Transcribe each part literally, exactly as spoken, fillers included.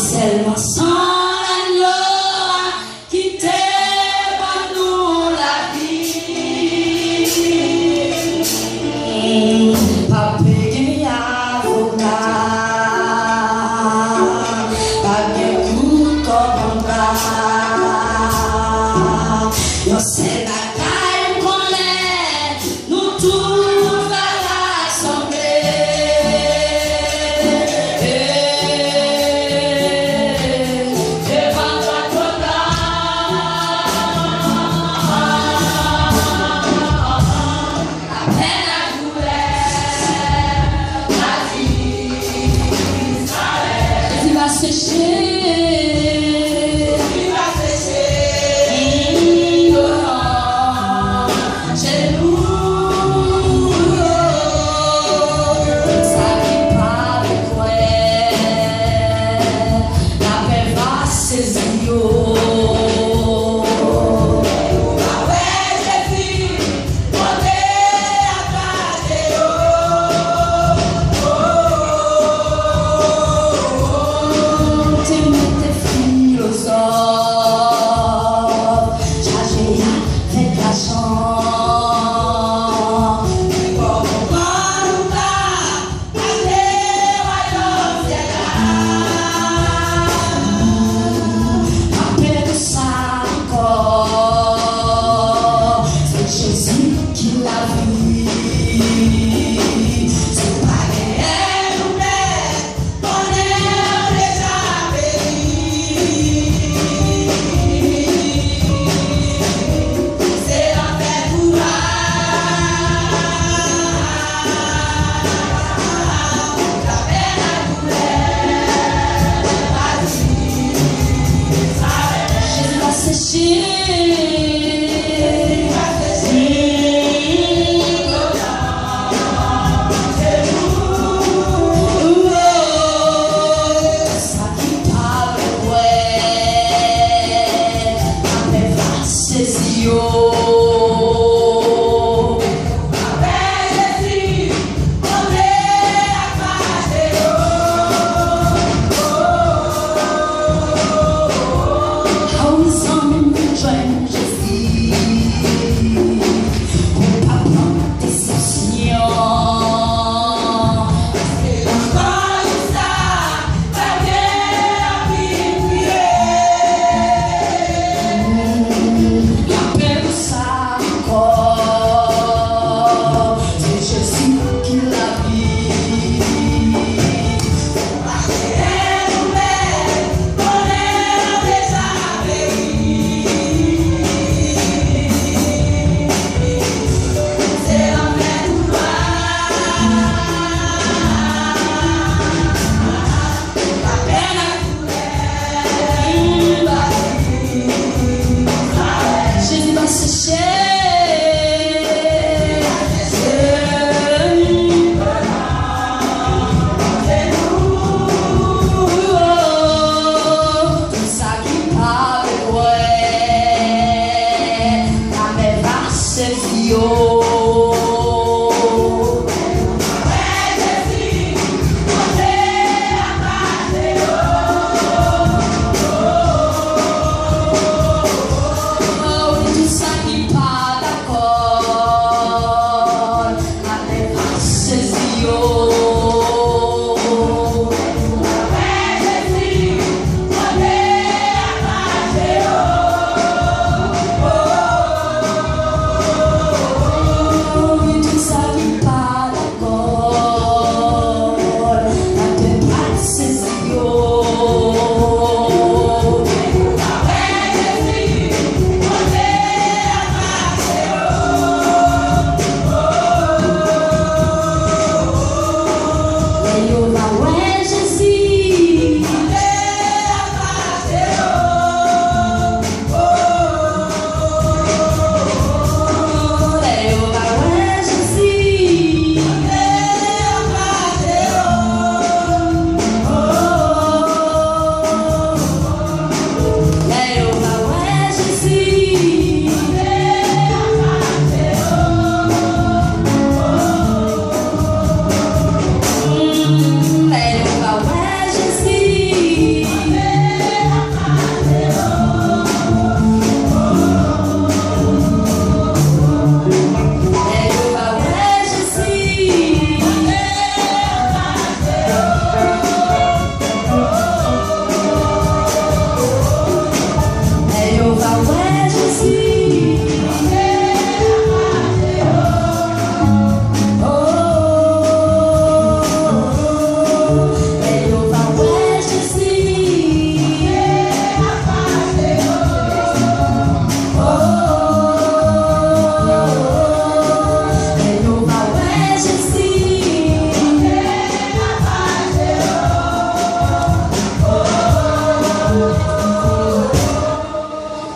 Sèlman san lanyo a ki te ban nou lavi. Pa p gen avoka, pa p gen kout kòb anba. Yon sèl bagay m konnen, nou tout va rasanble devan dwat twa blan. Lapè, ladoulè, lavi disparèt. Li va seche. Li va seche. Jenou. Sa ki pa vle kwè, lapè va sezi yo. Ou va wè Jezi monte a pase yo. Te mèt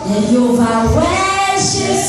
Yo va wè Jezi.